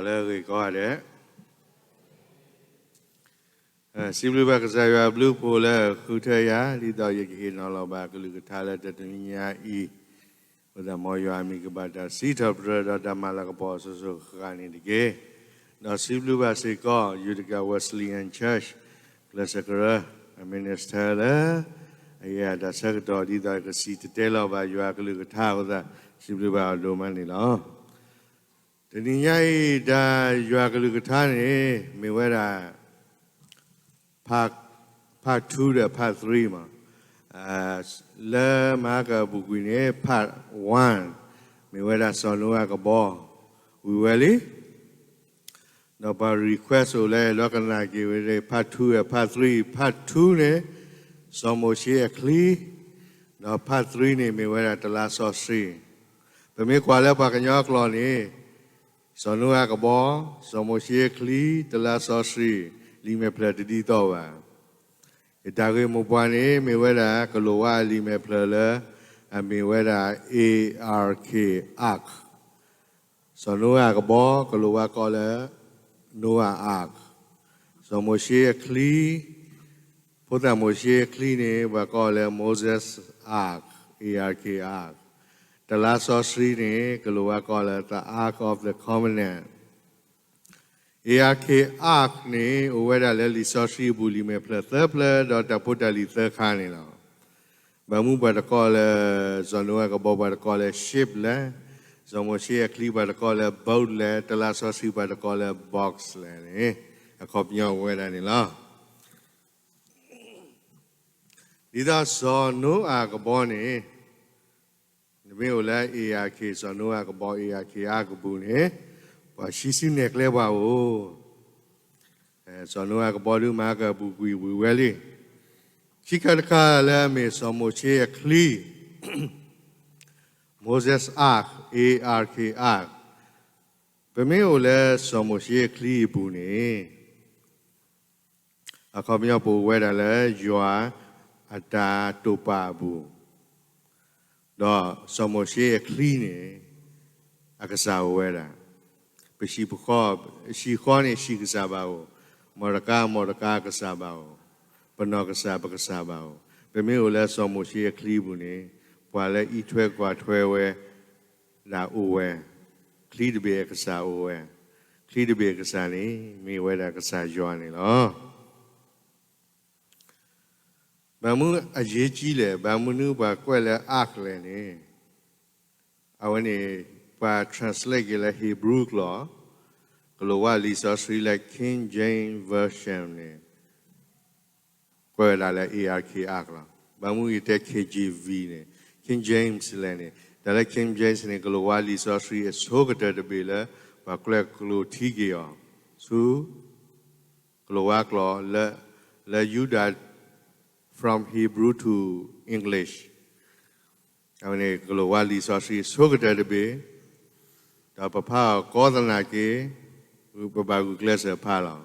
လၢအဂ့ၤကိးဂၤဒဲး, စံးဘျုးဘၣ်ကစၢ်ယွၤအဘျုးအဖှိၣ်လၢဃုထၢယၤ ဒ်သိးယကဟ့ၣ်နီၤလီၤဘၣ်ကလုၢ်ကထါလၢတနွံညါအံၤ, အဃိသတး မ်ယွၤအမံၤကဘၣ်တၢ်စံးထီၣ်ပတြၢၤဒီးတၢ်မၤလၤကပီၤအစိၤစိၤအဃၣ်ဃၣ်န့ၣ်တက့ၢ်. ဒီးစံးဘျုးဘၣ်စ့ၢ်ကီး Utica Wesleyan Church ကျဲးစၢးကရၢ အ minister လၢ အယဲၢ်တၢ်ဆၢကတီၢ် ဒ်သိးကစံၣ်တဲၤတဲလီၤဘၣ်ယွၤကလုၢ်ကထါအဃိသတး စံးဘျုးဘၣ်အီၤဒိၣ်မးန့ၣ်လီၤ. တနံၤညါအံၤ တၢ်ယွၤကလုၢ်ကထါန့ၣ် မ့ၢ်ဝဲဒၣ် part two ဒီး part three မး, လၢမဟါကပူၤကွံာ်န့ၣ် part one မ့ၢ်ဝဲဒၣ်စီၤနိအၤကဘီ ဝံၤဝဲလံ. ဒီးပှၤ request အိၣ်လၢအဲၣ်ဒိးကနၣ်က့ၤဝဲ part two ဒီး part three, part two န့ၣ် စီၤမိၤၡ့အချံ, ဒီး part three န့ၣ် မ့ၢ်ဝဲဒၣ်တလါစီဆှံ. ပမ့ၢ်ကွၢ်လၢပှၤကညီအကျိာ်န့ၣ် စီၤနိအၤကဘီ, စီၤမိၤၡ့အချံ, တလါစီဆှံ, လံာ်မဲာ်ဖျၢၣ်တဒ်သိးဘၣ်. ယတၢ်ဂ့ၢ်မိၢ်ပှၢ်န့ၣ် မ့ၢ်ဝဲဒၣ်ကလိၣ်ဝါအလံာ်မဲာ်ဖျၢၣ်လၢ အမ့ၢ်ဝဲဒၣ် A R K Ark, စီၤနိအၤကဘီ ကလိၣ်ဝါကိးလၢ Noah Ark, စီၤမိၤၡ့အချံ, ဖိသၣ်မိၤၡ့အချံန့ၣ် ပှၤကိးလၢ Moses Ark, A R K Ark, တလါစီဆှံန့ၣ် ကလိၣ်ဝါကိးလၢ the Ark of the Covenant. A R K Ark န့ၣ် အိၣ်ဝဲဒၣ်လၢလံာ်စီဆှံအပူၤ လံာ်မဲာ်ဖျၢၣ်သၢဖျၢၣ် ဒီးတၢ်ဖိတၢ်လံၤသၢခါန့ၣ်လီၤ. ဘၣ်မနုၤပှၤတကိးလၢ စီၤနိအၤကဘီ ပှၤတကိးလၢ ship လဲၣ်, စီၤမိၤၡ့အချံ ပှၤတကိးလၢ boat လဲၣ်, တလါစီဆှံ ပှၤတကိးလၢ box လဲၣ်န့ၣ် အခီပညီအိၣ်ဝဲဒၣ်န့ၣ်လီၤ. ဒ်သိးစီၤနိအၤကဘီန့ၣ် နမ့ၢ်အိၣ်လၢ A R K စီၤနိအၤကဘီ A R K Ark အပူၤန့ၣ် ပှၤဆံစုနဲၣ်ကျဲပှၤအိၣ်, စီၤနိအၤကဘီဒုးမၤကပူၤကွံာ်ဝံၤဝဲလံ. ခံခါတခါလၢအမ့ၢ်စီၤမိၤၡ့အချံ Moses Ark, A R K Ark, ပမ့ၢ်အိၣ်လၢစီၤမိၤၡ့အချံအပူၤန့ၣ် အခီပညီပအိၣ်ဝဲဒၣ်လၢယွၤအတၢ်တိာ်ပာ်အပူၤ, ဒီးစီၤမိၤၡ့အချံန့ၣ် အကစၢ်အိၣ်ဝဲဒၣ်, ပဟံၣ်ဃီ, ဟံၣ်ဃီန့ၣ်ဟံၣ်ကစၢ်ဘၣ်အိၣ်, မီၢ်တကါမီၢ်တကါကစၢ်ဘၣ်အိၣ်, ပနီၢ်ကစၢ်ပကစၢ်ဘၣ်အိၣ်. ပမ့ၢ်အိၣ်လၢစီၤမိၤၡ့အချံအပူၤန့ၣ် ပှၤလၢအံးထွဲကွၢ်ထွဲဝဲ ဒၣ်အိၣ်ဝဲ, ချံတဘ့ၣ်အကစၢ်အိၣ်ဝဲ, ချံတဘ့ၣ်အကစၢ်န့ၣ် မ့ၢ်ဝဲဒၣ်ကစၢ်ယွၤန့ၣ်လီၤ. ဘၣ်မနုၤအရေးကြီးလဲၣ်, ဘၣ်မနုၤပှၤကွဲးလၢ ark လဲၣ်န့ၣ်, အဝဲန့ၣ် ပှၤ translate က့ၤလၢ Hebrew ကျိာ်, ကလိၣ်ဝါလံာ်စီဆှံလၢ King James Version န့ၣ် ကွဲးဝဲဒၣ်လၢ A R K Ark လီၤ. ဘၣ်မနုၤယတဲ K J V န့ၣ်, King James လဲၣ်န့ၣ်, တၢ်လၢ King James န့ၣ် ကလိၣ်ဝါလံာ်စီဆှံအဆိကတၢၢ်တဘ့ၣ်လၢ ပှၤကျဲၤကျိာ်ထံက့ၤအီၤ, ဆူ ကလိၣ်ဝါကျိာ်လၢ လၢယူဒၤ from Hebrew to English အဝဲန့ၣ် ကလိၣ်ဝါလံာ်စီဆှံအဆိကတၢၢ်တဘ့ၣ်, ဒီးပဖးအီၤကီသနာ်က့ ပဘၣ်ဂုာ်ကျဲးစၢးဖးလီၤ.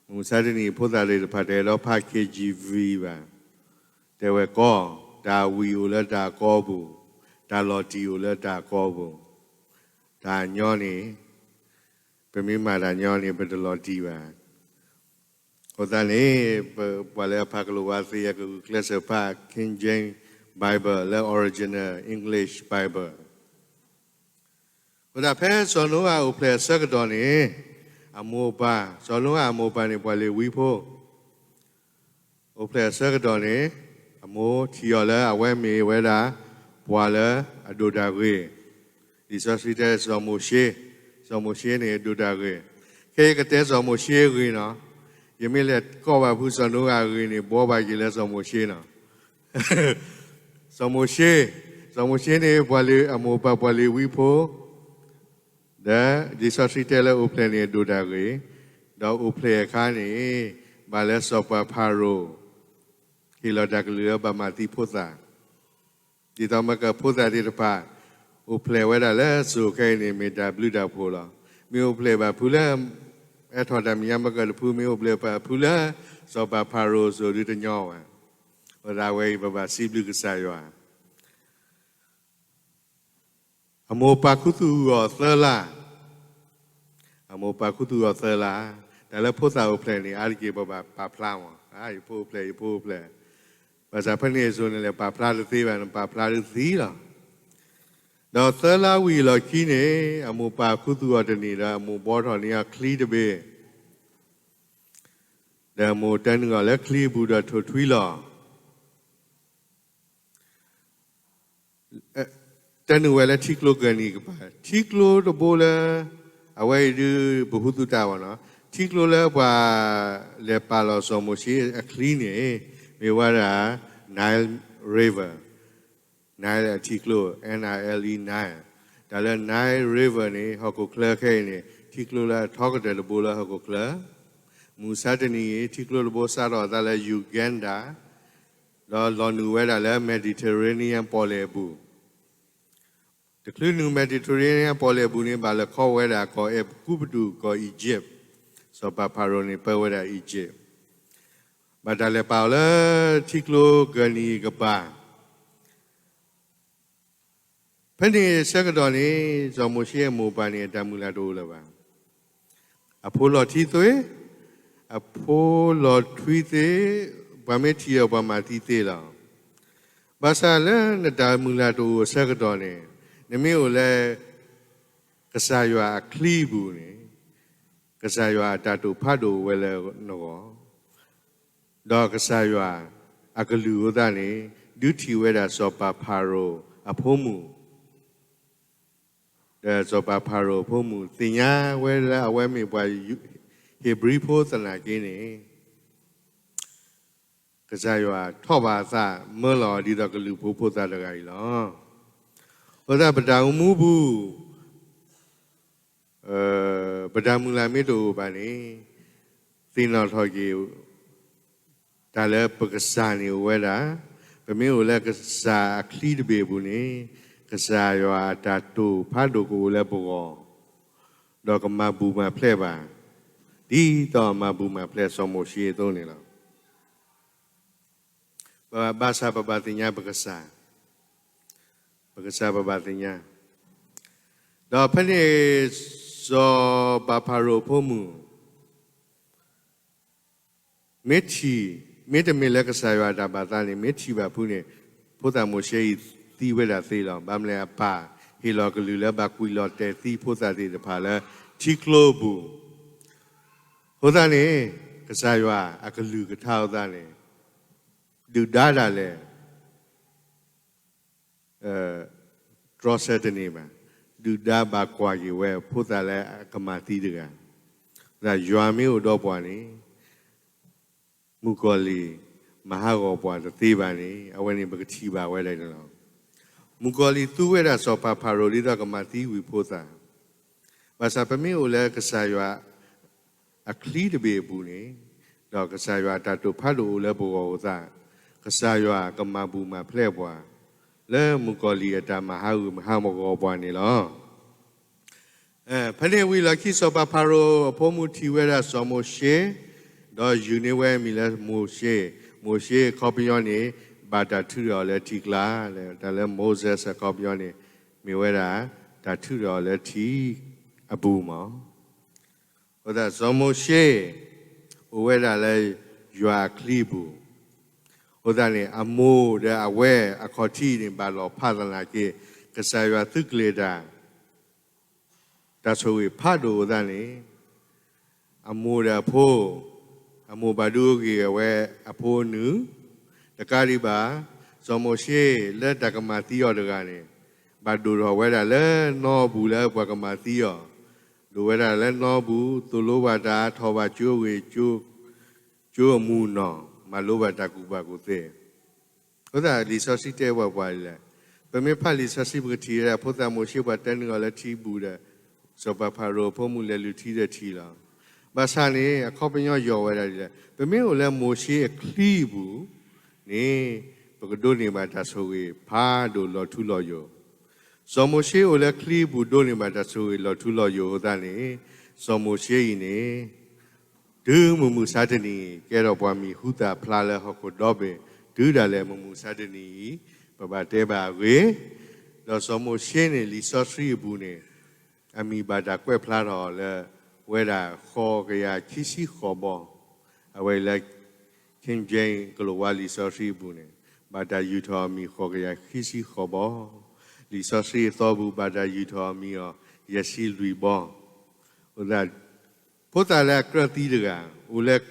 မုၢ်မဆါတနံၤဖိသၣ်သ့ၣ်တဖၣ်တအဲၣ်ဒိးဖး K J V ဘၣ်, တဲဝဲကီ, တၢ်ဝံၣ်အိၣ်လၢတၢ်ကီပူၤ, တၢ်လီၤတံၢ်အိၣ်လၢတၢ်ကီပူၤ, တၢ်ညီန့ၣ် ပမ့ၢ်မၤတၢ်ညီန့ၣ် ပတလီၤတံၢ်ဘၣ်. အဃိသတးန့ၣ် ပှၤလၢအဖးကလိၣ်ဝါသ့ အကဂုာ်ကျဲးစၢးဖး King James Bible လၢ original English Bible. အဃိသတးဖဲစီၤနိအၤအိၣ်ဖျဲၣ်အဆၢကတီၢ်န့ၣ် အမိၢ်အပၢ်, စီၤနိအၤအမိၢ်အပၢ်န့ၣ် ပှၤလ့ၤဝံဖိ အိၣ်ဖျဲၣ်အဆၢကတီၢ်န့ၣ် အမိၢ်ထံၣ်အီၤလၢအဝဲမ့ၢ်ဝဲဒၣ် ပှၤလၢအဒိၣ်တၢ်ဂ့ၤ, လံာ်စီဆှံတဲစီၤမိၤၡ့, စီၤမိၤၡ့န့ၣ်အဒိၣ်တၢ်ဂ့ၤ, ခဲအံၤယကတဲစီၤမိၤၡ့အဂ့ၢ်နီၤ, ယမ့ၢ်လဲၤကိးဘၣ်ဖုစီၤနိအၤအဂ့ၢ်န့ၣ် ဘှီဘၣ်က့ၤလၢစီၤမိၤၡ့နီၤ. စီၤမိၤၡ့, စီၤမိၤၡ့န့ၣ် ပှၤလ့ၤ, အမိၢ်အပၢ်ပှၤလ့ၤဝံဖိ ဒီးလံာ်စီဆှံတဲလၢအိၣ်ဖျဲၣ်န့ၣ်အဒိၣ်တၢ်ဂ့ၤ, ဒီးအိၣ်ဖျဲၣ်အခါန့ၣ် ဘၣ်လၢစီၤပၤဖၤရိၤ ဟ့ၣ်လီၤတၢ်ကလုၢ်လၢဘၣ်မၤသံဖိသၣ်, ဒ်သိးမ့ၢ်ကဖိသၣ်သ့ၣ်တဖၣ် အိၣ်ဖျဲၣ်ဝဲဒၣ်လၢစိၤခဲအံၤန့ၣ် မ့ၢ်တၢ်ဘျုးတၢ်ဖှိၣ်လီၤ. မ့ၢ်အိၣ်ဖျဲၣ်ဘၣ်ဖုလၢ အဲၣ်ထီၣ်တၢ်မဲာ်ညါမ့ၢ်ကတဖု, မ့ၢ်အိၣ်ဖျဲၣ်ဘၣ်ဖုလၢ စီၤပၤဖၤရိၤစိၤဒုတညီဘၣ်. အဃိသတးဝဲအံၤ ပဘၣ်စံးဘျုးကစၢ်ယွၤ အမိၢ်ပၢ်ခူသူၣ်အီၤသၢလါ, အ အမိၢ်ပာ်ခူသူၣ်အီၤသၢလါ, တၢ်လၢဖိသၣ်အိၣ်ဖျဲၣ်န့ၣ် အါတက့ၢ်ပဘၣ်ပာ်ဖျါမး, ယဖိအိၣ်ဖျဲၣ် ယဖိအိၣ်ဖျဲၣ်, ဘၣ်ဆၣ်ဖဲန့ၣ်အစိၤန့ၣ်လဲၣ် ပာ်ဖျါတသ့ဘၣ်, နပာ်ဖျါတသ့လီၤ. ဒီးသၢလါဝံၤအလီၢ်ခံန့ၣ် အမိၢ်ပာ်ခူသူၣ်အီၤတနံၤဒီး အမိၢ်ဘှီထီၣ်န့ၢ်အီၤချံတဘ့ၣ်, ဒီးအမိၢ်တဲနုာ်အီၤလၢချံအပူၤဒီးထိၣ်ထွံလီၤ. တဲနုာ်ဝဲလၢထံကျိကၢၢ်နံၤကပၤ, ထံကျိတဘိလၢ အဝဲအံၤဒုး ပဟူသူၣ်တၢ်ဘၣ်နီၤ, ထံကျိလၢပှၤလဲၤပာ်လီၤစီၤမိၤၡ့အချံန့ၣ် မ့ၢ်ဝဲဒၣ် Nile River, Nile အထံကျိ, N I L E, Nile, တၢ်လၢ Nile River န့ၣ် ဟီၣ်ခိၣ်ချၢခဲအံၤန့ၣ် ထံကျိလၢအထီကတၢၢ်တဘိလၢဟီၣ်ခိၣ်ချၢ, မုၢ်မဆါတနံၤအံၤ ထံကျိတဘိစးထီၣ်အသးလၢ Uganda ဒီးလီၤနုာ်ဝဲဒၣ်လၢ Mediterranean ပီၣ်လဲၣ်အပူၤ, တချုးနုာ် Mediterranean ပီၣ်လဲၣ်အပူၤန့ၣ် ဘၣ်လဲၤခီဝဲဒၣ်ကီၢ်အဲၤကူပတူး ကီၢ် Egypt, စီၤပၤဖၤရိၤန့ၣ်ပၢဝဲဒၣ် Egypt, ဘၣ်တၢ်လဲၤပာ်အီၤလၢထံကျိကၢၢ်နံၤကပၤ ဖဲန့ၣ်ဆၢကတီၢ်န့ၣ် စီၤမိၤၡ့အမိၢ်ပၢ်န့ၣ် အတၢ်မုၢ်လၢ်တအိၣ်လၢၤဘၣ်. အဖိလီၤထံသ့, အဖိလီၤထွံသ့, ပှၤမ့ၢ်ထံၣ်အီၤပှၤမၤသံသ့လီၤ. ဘၣ်ဆၣ်လၢနတၢ်မုၢ်လၢ်တအိၣ်အဆၢကတီၢ်န့ၣ် နမ့ၢ်အိၣ်လၢ ကစၢ်ယွၤအချံအပူၤန့ၣ် ကစၢ်ယွၤအတၢ်တိာ်ဖးဒိၣ်အိၣ်ဝဲလၢနဂီၢ်, ဒီးကစၢ်ယွၤအကလုၢ်အဃိသတးန့ၣ် ဒုးထံၣ်ဝဲဒၣ်စီၤပၤဖၤရိၤအဖိမုၣ်, ဒီးစီၤပၤဖၤရိၤအဖိမုၣ်သ့ၣ်ညါဝဲလၢအဝဲမ့ၢ်ပှၤဟ့းဘြံၤဖိသနာ်က့န့ၣ် ကစၢ်ယွၤထီၣ်ဘၣ်အသးမၢလီၤအီၤဒ်သိးကလုၢ်ဖိဖိသၣ်တဂၤအံၤလီၤ. အဃိသတးပတၢ်အိၣ်မူပူၤ ပတၢ်မုၢ်လၢ်မ့ၢ်တအိၣ်ဘၣ်န့ၣ် သ့ၣ်နီၣ်ထီၣ်က့ၤ တၢ်လၢပကစၢ်န့ၣ်အိၣ်ဝဲဒၣ်, ပမ့ၢ်အိၣ်လၢကစၢ်အချံတဘ့ၣ်အပူၤန့ၣ် ကစၢ်ယွၤအတၢ်တိာ်ဖးဒိၣ်ကအိၣ်လၢပဂီၢ်, ဒီးကမၤဘူၣ်မၤဖျဲးဘၣ် ဒ်သိးအမၤဘူၣ်မၤဖျဲးစီၤမိၤၡ့အသိးန့ၣ်လီၤ. ဘၣ်ဆၣ်ပဘၣ်သ့ၣ်ညါပကစၢ်, ပကစၢ်ပဘၣ်သ့ၣ်ညါ, ဒီးဖဲန့ၣ် စီၤပၤဖၤရိၤအဖိမုၣ် မ့ၢ်ထံၣ်, မ့တမ့ၢ်လၢကစၢ်ယွၤအတၢ်ဘၣ်သးန့ၣ် မ့ၢ်ထံၣ်ဘၣ်ဖုးန့ၣ် ဖိသၣ်မိၤၡ့အံၤသံဝဲဒၣ်သ့လီၤ. ဘၣ်မနုၤလဲၣ် အပၢ်ဟ့ၣ်လီၤကလုၢ်လၢဘၣ်ကွံာ်လီၤတဲာ်သံဖိသၣ်သ့ၣ်တဖၣ်လၢထံကျိအပူၤ, အဃိသတးန့ၣ် ကစၢ်ယွၤအကလုၢ်ကထါအဃိသတးန့ၣ် ဒုၣ်ဒါဒၣ်လဲာ် တြီဆၢတန့ၢ်ဘၣ်, ဒုၣ်ဒါဘၣ်ကွၢ်က့ၤဝဲ ဖိသၣ်လၢအကမၤသံတဂၤ, အဃိသတးယွၤမ့ၢ်အိၣ်ဒီးပှၤန့ၣ် မုၣ်ကီၤလံၢ်မၤဟးဂီၤပှၤတသ့ဘၣ်န့ၣ် အဝဲန့ၣ်ပကထံၣ်ဘၣ်ဝဲဒၣ်န့ၣ်လီၤ. မုၣ်ကီၤလံၢ်သူဝဲဒၣ်စီၤပၤဖၤရိၤဒ်သိးကမၤသံဝံၤဖိသၣ်, ဘၣ်ဆၣ်ပမ့ၢ်အိၣ်လၢကစၢ်ယွၤအချံတဘ့ၣ်အပူၤန့ၣ်, ဒီးကစၢ်ယွၤအတၢ်တိာ်ဖးဒိၣ်အိၣ်လၢပဂီၢ်အဃိသတး, ကစၢ်ယွၤကမၤဘူၣ်မၤဖျဲးပှၤ လၢမုၣ်ကီၤလံၢ်အတၢ်မၤဟးဂူာ်မၤဟးဂီၤပှၤန့ၣ်လီၤ. ဖဲန့ၣ်ဝံၤအလီၢ်ခံ စီၤပၤဖၤရိၤအဖိမုၣ်ထံၣ်ဝဲဒၣ်စီၤမိၤၡ့, ဒီးယုၢ်န့ၢ်ဝဲအမံၤလၢမိၤၡ့, မိၤၡ့အခီပညီန့ၣ် ဘၣ်တၢ်ထုးထီၣ်အီၤလၢထံကျါ, တၢ်လၢ Moses အခီပညီန့ၣ် မ့ၢ်ဝဲဒၣ် တၢ်ထုးထီၣ်အီၤလၢထံအပူၤမး. အဃိသတးစီၤမိၤၡ့ အိၣ်ဝဲဒၣ်လၢယွၤအချံအပူၤ, အဃိသတးန့ၣ် အမိၢ်ဒီးအဝဲအခီၣ်ထံးန့ၣ် ဘၣ်လီၤဖးသနာ်က့ ကစၢ်ယွၤသုးကျဲၤတၢ် တၢ်ဆိၣ်ဂ့ၤဖးဒိၣ်အဃိသတးန့ၣ် အမိၢ်ဒီးအဖိ, အမိၢ်ဘၣ်ဒိဂ့ၤအဝဲအဖိအနုၢ်, တကးဒံးဘၣ် စီၤမိၤၡ့လၢတၢ်ကမၤသံအီၤတဂၤန့ၣ် ဘၣ်ဒိၣ်ထီၣ်ဝဲဒၣ်လၢနီပူၤလၢပှၤကမၤသံအီၤ, ဒိၣ်ဝဲဒၣ်လၢနီပူၤ သိၣ်လိဘၣ်တၢ်ထီၣ်ဘၣ်ကၠိဂ့ၤ ကၠိအမူၢ်နီၢ် မၤလိဘၣ်တၢ်ကူၣ်ဘၣ်ကူၣ်သ့ အဃိသတးလံာ်စီဆှံတဲပှၤပှၤဒ်လဲၣ်, ပမ့ၢ်ဖးလံာ်စီဆှံပကထံၣ်ဝဲဒၣ် ဖိသၣ်မိၤၡ့ပှၤတဲနုာ်အီၤလၢထံအပူၤဒီး စီၤပၤဖၤရိၤအဖိမုၣ်လဲၤလုၢ်ထံဒီးထံလီၤ. ဘၣ်ဆၣ်န့ၣ် အခီပညီယိာ်ဝဲဒၣ်ဒ်လဲၣ်, ပမ့ၢ်အိၣ်လၢမိၤၡ့အချံအပူၤန့ၣ် ပကဒိးန့ၢ်ဘၣ်တၢ်ဆိၣ်ဂ့ၤဖးဒိၣ်လီၤထူလီၤယိာ်, စီၤမိၤၡ့အိၣ်လၢချံအပူၤဒိးန့ၢ်ဘၣ်တၢ်ဆိၣ်ဂ့ၤလီၤထူလီၤယိာ်အဃိသတးန့ၣ် စီၤမိၤၡ့အံၤန့ၣ် တုၤမုၢ်မဆါတနံၤအံၤ ကဲထီၣ်ပှၤမံၤဟူသၣ်ဖျါလၢဟီၣ်ခိၣ်ဒီဘ့ၣ် တုၤဒၣ်လဲာ်မုၢ်မဆါတနံၤအံၤ ပဘၣ်တဲဘၣ်အဂ့ၢ်, ဒီးစီၤမိၤၡ့န့ၣ် လံာ်စီဆှံအပူၤန့ၣ် အမံၤဘၣ်တၢ်ကွဲးဖျါထီၣ်အီၤလၢ ဝဲဒၣ်ဃိးကယၤခံဆံဃိးဘီ, အဝဲလၢ King James ကလိာ်ဝါလံာ်စီဆှံအပူၤန့ၣ် ဘၣ်တၢ်ယူာ်ထီၣ်အမံၤဃိးကယၤခံဆံဃိးဘီ, လံာ်စီဆှံအသီပူၤ ဘၣ်တၢ်ယူာ်ထီၣ်အမံၤအီၤ ယဲၢ်ဆံလွံၢ်ဘီ, အဃိသတး ဖိသၣ်လၢအကြၢးသံတဂၤ အိၣ်လၢ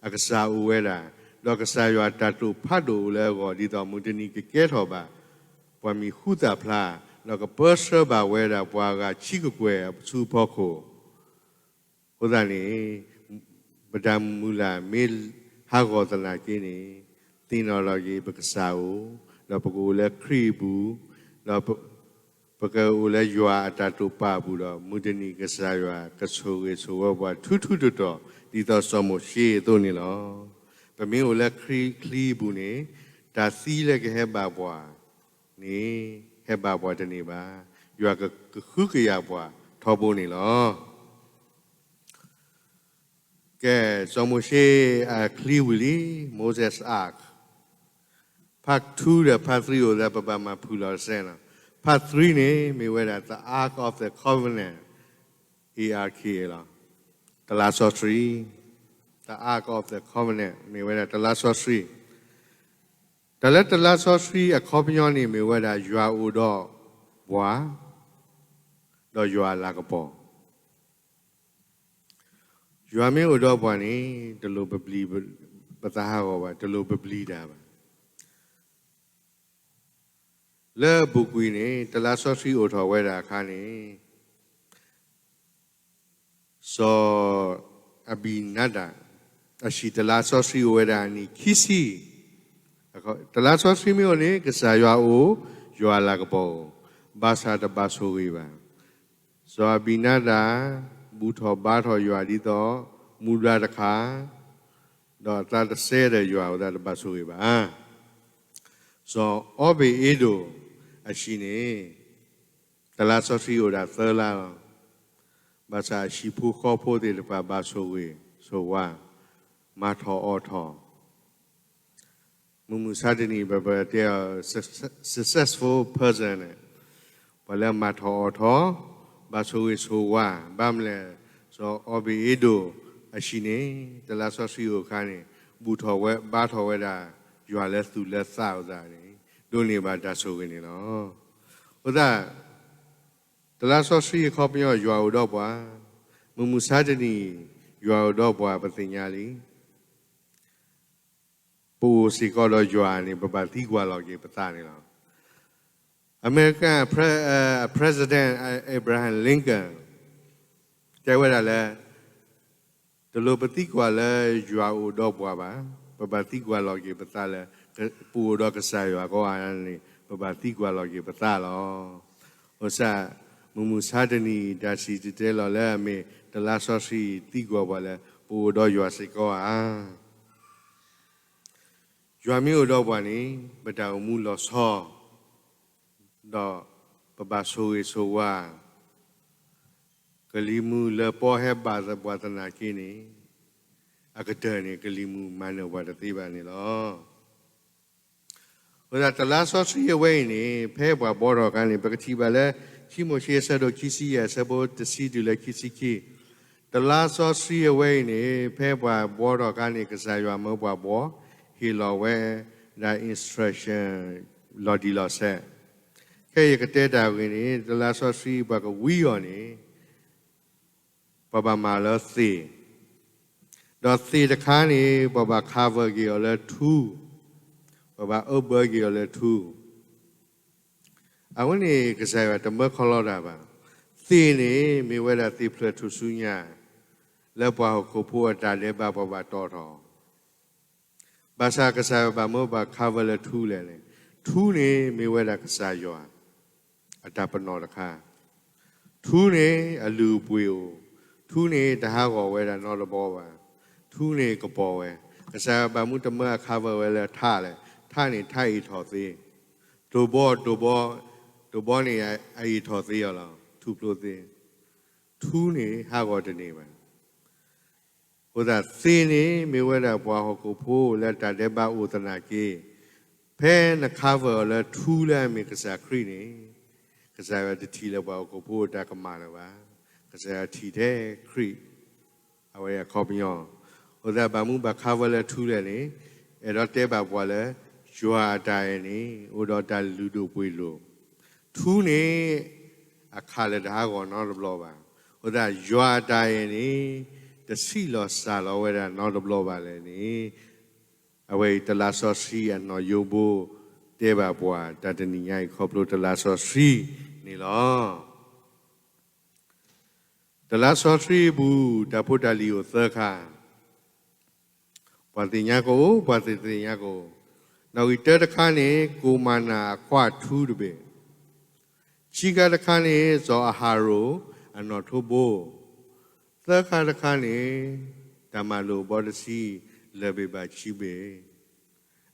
အကစၢ်အိၣ်ဝဲဒၣ်, ဒီးကစၢ်ယွၤအတၢ်တိာ်ဖးဒိၣ်အိၣ်လၢအဂီၢ် ဒ်သိးမုၢ်တနံၤကကဲထီၣ်ဘၣ် ပှၤမံၤဟူသၣ်ဖျါ, ဒီးကပၢဆှၢဘၣ်ဝဲဒၣ်ပှၤအဂၤဆံကကွဲၢ်အဆူအဖီခိၣ်, အဃိသတးန့ၣ် ပတၢ်မုၢ်လၢ်မ့ၢ်ဟးဂီၤသနာ်က့န့ၣ်, သ့ၣ်နီၣ်လီၤက့ၤပကစၢ်အိၣ်, ဒီးပကအိၣ်လၢခရံာ်အပူၤ, ဒီးပ ပကအိၣ်လၢယွၤအတၢ်တိာ်ပာ်အပူၤဒီး မုၢ်တနံၤကစၢ်ယွၤကဆိၣ်ဂ့ၤဆိၣ်ဝါပှၤထူထူတီတီ ဒ်သိးစီၤမိၤၡ့အသိးန့ၣ်လီၤ. ပမ့ၢ်အိၣ်လၢခရံာ်ချံအပူၤန့ၣ်, တၢ်သံလၢကဟဲဘၣ်ပှၤန့ၣ် ဟဲဘၣ်ပှၤတန့ၢ်ဘၣ်. ယွၤကကဟုကယာ်ပှၤထီဘိန့ၣ်လီၤ. ကဲ, စီၤမိၤၡ့အချံဝံၤလံ, Moses Ark. Part two ဒီး Part three အိၣ်သး ပဘၣ်မၤဖုၣ်လီၤတစဲးလီၤ. Part three န့ၣ် မ့ၢ်ဝဲဒၣ် the Ark of the Covenant, A R K လီၤ. တလါစီဆှံ, the Ark of the Covenant မ့ၢ်ဝဲဒၣ်တလါစီဆှံ. တၢ်လၢတလါစီဆှံအခီပညီန့ၣ် မ့ၢ်ဝဲဒၣ်ယွၤအိၣ်ဒီးပှၤ, ဒီးယွၤအလၤကပီၤ ယွၤမ့ၢ်အိၣ်ဒီးပှၤန့ၣ် တလိၣ်ပပျံၤပသးဟးဂီၤဘၣ်, တလိၣ်ပပျံၤတၢ်ဘၣ်. လၢအပူၤကွံာ်န့ၣ် တလါစီဆှံအိၣ်ထီၣ်ဝဲဒၣ်အခါန့ၣ် စီၤအဘံနၤဒး အဟံၣ်တလါစီဆှံအိၣ်ဝဲဒၣ်အနံၣ်ခံဆံ, တလါစီဆှံမ့ၢ်အိၣ်န့ၣ် ကစၢ်ယွၤအိၣ်, ယွၤအလၤကပီၤအိၣ်, ဘၣ်ဆၣ်တဘၣ်ဆိၣ်ဂ့ၤဘၣ်. စီၤအဘံနၤဒး ဘူၣ်ထီၣ်ဘါထီၣ်ယွၤဒ်သိး မူဒါတခါ, ဒီးအသးတစဲဒီးယွၤအဃိသတးတဘၣ်ဆိၣ်ဂ့ၤဘၣ်. စီၤအီဘ့းအ့ဒိၣ်အဟံၣ်န့ၣ် တလါစီဆှံအိၣ်ဒၣ်သၢလါလီၤ. ဘၣ်ဆၣ်အဟံၣ်ဖိဃီဖိသ့ၣ်တဖၣ်ဘၣ်ဆိၣ်ဂ့ၤဆိၣ်ဝါ, မၤထီၣ်အီၣ်ထီၣ် မုၢ်မဆါတနံၤ ပတဲအီၤ successful person န့ၣ်, ပှၤလၢမၤထီၣ်အီၣ်ထီၣ်, ဘၣ်ဆိၣ်ဂ့ၤဆိၣ်ဝါ, ဘၣ်မနုၤလဲၣ်, စီၤအီဘ့းအ့ဒိၣ်အဟံၣ်န့ၣ် တလါစီဆှံအိၣ်အခါန့ၣ် ဘူၣ်ထီၣ်ဝဲဘါထီၣ်ဝဲဒၣ် ယွၤလၢသူၣ်လၢသးအဃိသတးန့ၣ် ဒိးန့ၢ်ဘၣ်တၢ်ဆိၣ်ဂ့ၤန့ၣ်လီၤ. အဃိသတး တလါစီဆှံအခီပညီ ယွၤအိၣ်ဒီးပှၤ, မုၢ်မဆါတနံၤ ယွၤအိၣ်ဒီးပှၤ ပသ့ၣ်ညါလံ. ပအိၣ်စ့ၢ်ကီးဒီးယွၤန့ၣ် ပဘၣ်သံကွၢ်လီၤက့ၤပသးန့ၣ်လီၤ. အမဲရကၤ President Abraham Lincoln တဲဝဲဒၣ်လၢ တလိၣ်ပသံကွၢ်လၢယွၤအိၣ်ဒီးပှၤဘၣ်, ပဘၣ်သံကွၢ်လီၤက့ၤပသးလၢ ပအိၣ်ဒီးကစၢ်ယွၤကိးဂၤန့ၣ် ပဘၣ်သံကွၢ်လီၤက့ၤပသးလီၤ. အဃိသတး မုၢ်မဆါတနံၤ တၢ်စံၣ်တဲၤတဲလီၤလၢအမ့ၢ် တလါစီဆှံသံကွၢ်ပှၤလၢ ပအိၣ်ဒီးယွၤစ့ၢ်ကီးဧါ. ယွၤမ့ၢ်အိၣ်ဒီးပှၤန့ၣ် ပတၢ်အိၣ်မူလီၤဆီ ဒီးပဘၣ်ဆိၣ်ဂ့ၤဆိၣ်ဝါ, ကလံၤမုၢ်လၢပီဟဲဘၣ်ပှၤသနာ်က့န့ၣ်, အကတၢၢ်န့ၣ် ကလံၤမုၢ်မၤနၢၤပှၤတသ့ဘၣ်န့ၣ်လီၤ. အဃိသတး တလါစီဆှံအဝဲအံၤန့ၣ် ဖဲပှၤဘှီထီၣ်အခါန့ၣ် ပကထံၣ်ဘၣ်လၢ ခံမိၤၡ့အဆၢဒိၣ်ခံဆံယဲၢ် အဆၢဖိတဆံတုၤလၢခံဆံခံ, တလါစီဆှံအဝဲအံၤန့ၣ် ဖဲပှၤဘှီထီၣ်အခါန့ၣ် ကစၢ်ယွၤမၢပှၤဘှီ, ဟ့ၣ်လီၤဝဲဒၣ် instruction လီၤတံၢ်လီၤဆဲး. ခဲအံၤယကတဲတၢ်ဂ့ၢ်န့ၣ် တလါစီဆှံပှၤကဝံအီၤန့ၣ် ပှၤဘၣ်မၤလၢသ့ၣ်, ဒီးသ့ၣ်တခါန့ၣ် ပှၤဘၣ် cover က့ၤအီၤလၢထူ, ပှၤဘၣ်အၢဘၢက့ၤအီၤလၢထူ. အဃိန့ၣ် ကစၢ်ယွၤတမၢခီလီတၢ်ဘၣ်. သ့ၣ်န့ၣ် မ့ၢ်ဝဲဒၣ်သ့ၣ်ဖျၢၣ်ထူၣ်စုညါ လၢပှၤဟီၣ်ခိၣ်ဖိအတၢ်ဒဲးဘးပှၤဘၣ်တီၣ်ထီၣ် ဘၣ်ဆၣ်ကစၢ်ယွၤဘၣ်မၢပှၤ cover လၢထူလဲၣ်န့ၣ်, ထူန့ၣ်မ့ၢ်ဝဲဒၣ်ကစၢ်ယွၤ အတၢ်ပနီၣ်တခါ, ထူန့ၣ်အလုၢ်အပှ့ၤအိၣ်, ထူန့ၣ်တဟးဂီၤဝဲဒၣ်နီတဘျီဘၣ်, ထူန့ၣ်ကပီၤဝဲ, ကစၢ်ယွၤဘၣ်မူတမၢအ cover ဝဲလၢထးလဲၣ်, ထးန့ၣ်ထးအ့ၣ်ထီၣ်သ့, တိၢ်ဘီ, တိၢ်ဘီ, တိၢ်ဘီန့ၣ်အအ့ၣ်ထီၣ်သ့အီၤလီၤ, ထူၣ်ဖျိသ့, ထူန့ၣ်ဟးဂီၤတန့ၢ်ဘၣ်. အဃိသတးသ့ၣ်န့ၣ် မ့ၢ်ဝဲဒၣ်ပှၤဟီၣ်ခိၣ်ဖိလၢတၢ်ဒဲးဘးအိၣ်သနာ်က့, ဖဲန cover အီၤလၢထူလၢအမ့ၢ်ကစၢ်ခရံာ်န့ၣ်, ကစၢ်ယွၤတထံၣ်လၢပှၤဟီၣ်ခိၣ်ဖိအတၢ်ကမၣ်လၢၤဘၣ်. ကစၢ်ယွၤထံၣ်ထဲခရံာ် အဝဲအခီပညီ, အဃိသတးဘၣ်မူဘၣ်ခါဝဲလၢထူလဲၣ်န့ၣ်, အဲၣ်ဒိးတဲဘၣ်ပှၤလၢ ယွၤအတၢ်အဲၣ်န့ၣ် အိၣ်ဒီးတၢ်လုၢ်ဒိၣ်ပှ့ၤဒိၣ်, ထူန့ၣ် အခးလၢတဟးဂီၤနီတဘျီဘၣ်. အဃိသတးယွၤအတၢ်အဲၣ်န့ၣ် တဆံးလီၤစၢ်လီၤဝဲဒၣ်နီတဘျီဘၣ်လဲၣ်န့ၣ်, အဝဲအံၤတလါစီဆှံအနီၣ်ယိဘိ တဲဘၣ်ပှၤတၢ်တနံၤညါအံၤခီဖျိတလါစီဆှံန့ၣ်လီၤ. တလါစီဆှံအပူၤ တၢ်ဖိတၢ်လံၤအိၣ်သၢခါ, ပှၤသ့ၣ်ညါကအိၣ်, ပှၤတသ့ၣ်ညါကအိၣ်. နီၣ်ဂံၢ်တၢတခါန့ၣ် ကိၣ်မၤနၤအခွးထူတဘ့ၣ်, ခံခါတခါန့ၣ် စီၤအၤဟရိၣ်အနီၣ်ထိဘိ, သၢခါတခါန့ၣ် တၢ်မၤလိာ်အဘီတဆံ လၢၢ်ဘ့ၣ်ဘၣ်ခံဘ့ၣ်,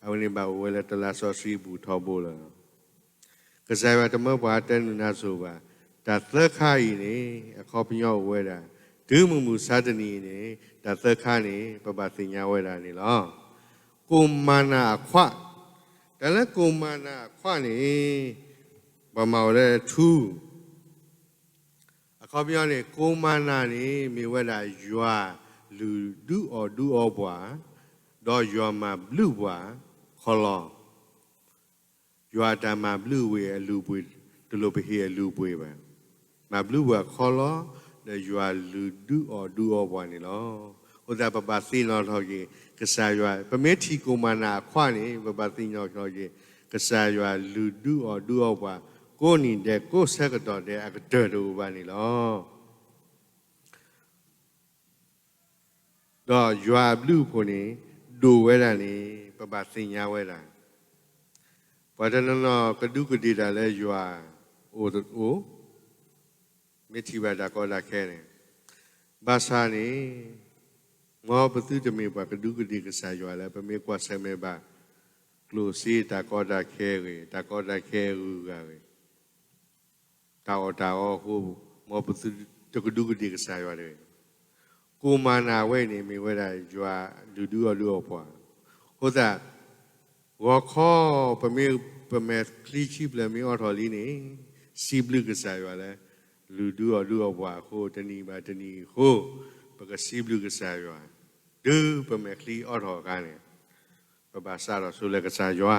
အဝဲန့ၣ်ဘၣ်အိၣ်ဝဲလၢတလါစီဆှံအပူၤထီဘိလီၤ. ကစၢ်ယွၤတမၢပှၤတနုာ်နါစိၤဘၣ်. တၢ်သၢခါအံၤန့ၣ် အခီပညီအိၣ်ဝဲဒၣ် တုၤမုၢ်မဆါတနံၤအံၤန့ၣ် တၢ်သၢခါန့ၣ် ပဘၣ်သ့ၣ်ညါဝဲဒၣ်န့ၣ်လီၤ. ကိၣ်မၤနၤအခွး, တၢ်လၢကိၣ်မၤနၤအခွးန့ၣ် ပှၤမၤအီၤလၢထူ အခီပညီန့ၣ် ကိၣ်မၤနၤန့ၣ် မ့ၢ်ဝဲဒၣ်ယွၤလုၢ်ဒုးအီၣ်ဒုးအီပှၤ, ဒီးယွၤမၤဘျုးပှၤခီလီၤ. ယွၤအတၢ်မၤဘျုးဝဲအလုၢ်အပှ့ၤ တလိၣ်ပဟ့ၣ်အလုၢ်အပှ့ၤဘၣ်. မၤဘျုးပှၤခီလီၤ, ဒီးယွၤလုၢ်ဒုးအီၣ်ဒုးအီပှၤန့ၣ်လီၤ. အဃိသတးပဘၣ်သ့ၣ်နီၣ်ထီၣ်က့ၤ ကစၢ်ယွၤ, ပမ့ၢ်ထံၣ်ကိၣ်မၤနၤအခွးန့ၣ် ပဘၣ်သ့ၣ်နီၣ်ထီၣ်က့ၤ ကစၢ်ယွၤလုၢ်ဒုးအီၣ်ဒုးအီပှၤ ကိးနံၤဒဲးကိးဆၢကတီၢ်ဒဲးအကတၢၢ်တအိၣ်ဘၣ်န့ၣ်လီၤ. ဒီးယွၤအဘျုးအဖှိၣ်န့ၣ် ဒိၣ်ဝဲဒၣ်န့ၣ် ပဘၣ်သ့ၣ်ညါဝဲဒၣ်. ပှၤတနီၤနီၤကဒူးကဒ့ၣ်တၢ်လၢယွၤအိၣ်တအိၣ်, မ့ၢ်ထံၣ်ဘၣ်တၢ်ကီတၢ်ခဲန့ၣ်, ဘၣ်ဆၣ်န့ၣ် မ်ပသုတမ့ၢ်ပှၤကဒူးကဒ့ၣ်ကစၢ်ယွၤလၢ ပမ့ၢ်ကွၢ်ဆၢၣ်မဲာ်ဘၣ် ကျိၣ်စ့တၢ်ကီတၢ်ခဲအဂ့ၢ်, တၢ်ကီတၢ်ခဲအဂုၤအဂၤအဂ့ၢ်, တၢ်အီၣ်တၢ်အီအဃိ, မ်ပသုတကဒူးကဒ့ၣ်ကစၢ်ယွၤတဂ့ၤ. ကိၣ်မၤနၤဝဲအံၤန့ၣ် မ့ၢ်ဝဲဒၣ်ယွၤလုၢ်ဒုးအီၣ်ဒုးအီပှၤ. အဃိသတး ဂီၤခီ ပမ့ၢ်ပမဲာ်ချံဆံဖျၢၣ်မ့ၢ်အိးထီၣ်လံန့ၣ်, စံးဘျုးကစၢ်ယွၤလၢ လုၢ်ဒုးအီၣ်ဒုးအီပှၤအဃိ, တနံၤဘၣ်တနံၤအဃိ, ပကစံးဘျုးကစၢ်ယွၤ. တုၤပမဲာ်ချံအိးထီၣ်အခါန့ၣ်, ပဘၣ်စးထီၣ်ဆိလၢကစၢ်ယွၤ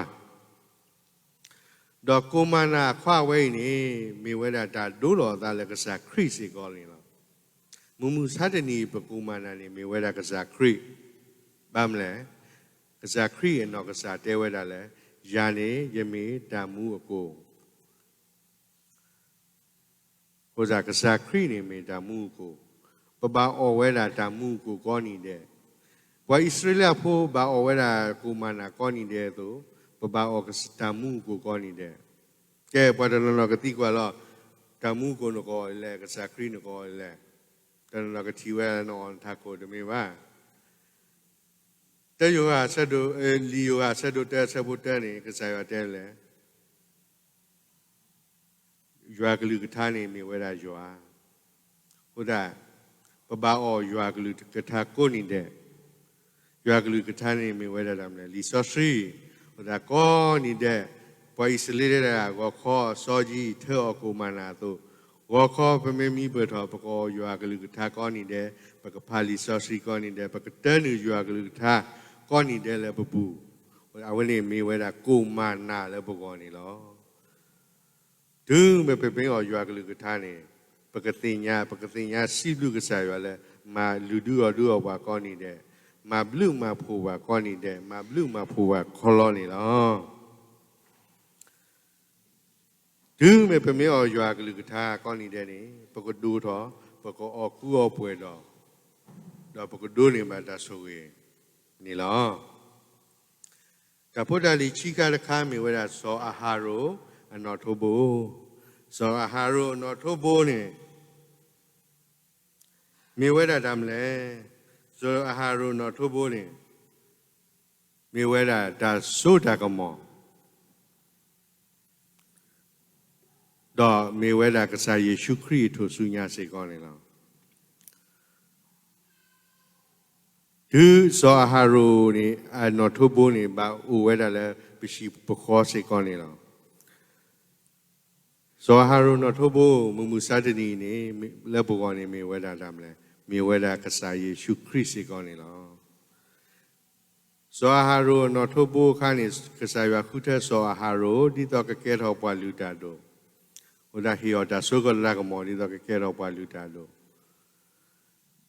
ဒီးကိၣ်မၤနၤအခွးဝဲအံၤန့ၣ် မ့ၢ်ဝဲဒၣ်တၢ်ဒိလီၤအသးလၢကစၢ်ခရံာ်စ့ၢ်ကီးန့ၣ်လီၤ. မုၢ်မုၢ်ဆါတနံၤအံၤ ပကိၣ်မၤနၤန့ၣ် မ့ၢ်ဝဲဒၣ်ကစၢ်ခရံာ်. ဘၣ်မနုၤလဲၣ်, ကစၢ်ခရံာ်အနီၢ်ကစၢ်တဲဝဲဒၣ်လၢ ယၤန့ၣ်ယမ့ၢ်တၢ်မူအကိၣ် အဃိသတး ကစၢ်ခရံာ်န့ၣ်မ့ၢ်တၢ်မူအကိၣ်, ပဘၣ်အီၣ်ဝဲဒၣ်တၢ်မူအကိၣ်ကိးနံၤဒဲး, ပှၤအံၣ်စရ့လးဖိဘၣ်အီၣ်ဝဲဒၣ်ကိၣ်မၤနၤကိးနံၤဒဲးအသိး, ပဘၣ်အီၣ်တၢ်မူအကိၣ်ကိးနံၤဒဲး. ကဲ ပှၤတနီၤနီၤကသံကွၢ်လီၤ, တၢ်မူအကိၣ်နကအီၣ်လဲၣ်, ကစၢ်ခရံာ်နကအီၣ်လဲၣ်, တနီၤနီၤကထံၣ်ဝဲနအီၣ်နထးခိၣ်တမ့ၢ်ဘၣ်. တၢယိၤဟၣ်အဆၢဒိၣ်, လံာ်ယိၤဟၣ်အဆၢဒိၣ်တၢအဆၢဖိတၢန့ၣ် ကစၢ်ယွၤတဲလဲၣ် ယွၤကလုၢ်ကထါန့ၣ်မ့ၢ်ဝဲဒၣ်ယွၤ, အဃိသတး ပဘၣ်အီၣ်ယွၤကလုၢ်ကထါကိးနံၤဒဲး, ယွၤကလုၢ်ကထါန့ၣ်မ့ၢ်ဝဲဒၣ်တၢ်မနုၤလဲၣ်, လံာ်စီဆှံ, အဃိသတးကိးနံၤဒဲး, ပှၤအံၣ်စရ့လးဒၣ်ဂီၤခီအစီဆှံထၢအီၣ်ကိၣ်မၤနၤအသိး, ဂီၤခီပမ့ၢ်မံပၢၢ်ထီၣ် ပကအီၣ်ယွၤကလုၢ်ကထါကိးနံၤဒဲး, ပကဖးလံာ်စီဆှံကိးနံၤဒဲး, ပကတၢနုာ်ယွၤကလုၢ်ကထါကိးနံၤဒဲးလၢပပူၤ, အဝဲန့ၣ်မ့ၢ်ဝဲဒၣ်ကိၣ်မၤနၤလၢပဂီၢ်န့ၣ်လီၤ. တုၤမ့ၢ်ပမ့ၢ်အီၣ်ယွၤကလုၢ်ကထါန့ၣ်, ပကသ့ၣ်ညါ, ပကသ့ၣ်ညါစံးဘျုးကစၢ်ယွၤလၢ မၤလုၢ်ဒုးအီၣ်ဒုးအီပှၤကိးနံၤဒဲး, မၤဘျုးမၤဖှိၣ်ပှၤကိးနံၤဒဲး, မၤဘျုးမၤဖှိၣ်ပှၤခီလီန့ၣ်လီၤ. တုၤမ့ၢ်ပမ့ၢ်အီၣ်ယွၤကလုၢ်ကထါကိးနံၤဒဲးန့ၣ်, ပကဒိၣ်ထီၣ်, ပကအီၣ်ကူအီၣ်ပှဲၤဒီး, ဒီးပကဒိးန့ၢ်ဘၣ်တၢ်ဆိၣ်ဂ့ၤန့ၣ်လီၤ. တၢ်ဖိတၢ်လံၤခံခါတခါမ့ၢ်ဝဲဒၣ်စီၤအၤဟရိၣ်အနီၣ်ထိဘိ, စီၤအၤဟရိၣ်အနီၣ်ထိဘိန့ၣ် မ့ၢ်ဝဲဒၣ်တၢ်မနုၤလဲၣ်, စီၤအၤဟရိၣ်အနီၣ်ထိဘိန့ၣ် မ့ၢ်ဝဲဒၣ်တၢ်စိတၢ်ကမီၤ ဒီးမ့ၢ်ဝဲဒၣ်ကစၢ်ယ့ၣ်ၡူးခရံာ်အထူၣ်စုညါစ့ၢ်ကီးန့ၣ်လီၤ. တုၤစီၤအၤဟရိၣ်န့ၣ် အနီၣ်ထိဘိန့ၣ် ဘၣ်အိၣ်ဝဲဒၣ်လၢပဟံၣ်ပဃီစ့ၢ်ကီးန့ၣ်လီၤ. စီၤအၤဟရိၣ်နီၣ်ထိးဘိ မုၢ်မဆါတနံၤအံၤန့ၣ် လၢပဂီၢ်န့ၣ်မ့ၢ်ဝဲဒၣ်တၢ်မနုၤလဲၣ်, မ့ၢ်ဝဲဒၣ်ကစၢ်ယ့ၣ်ၡူးခရံာ်စ့ၢ်ကီးန့ၣ်လီၤ. စီၤအၤဟရိၣ်အနီၣ်ထိးဘိအခါန့ၣ် ကစၢ်ယွၤဃုထၢစီၤအၤဟရိၣ် ဒ်သိးကကဲထီၣ်ပှၤလုၢ်တၢ်ဒိၣ်, အဃိသတးဟ့ၣ်အီၤတၢ်စိကမီၤဒ်သိးကကဲထီၣ်ပှၤလုၢ်တၢ်ဒိၣ်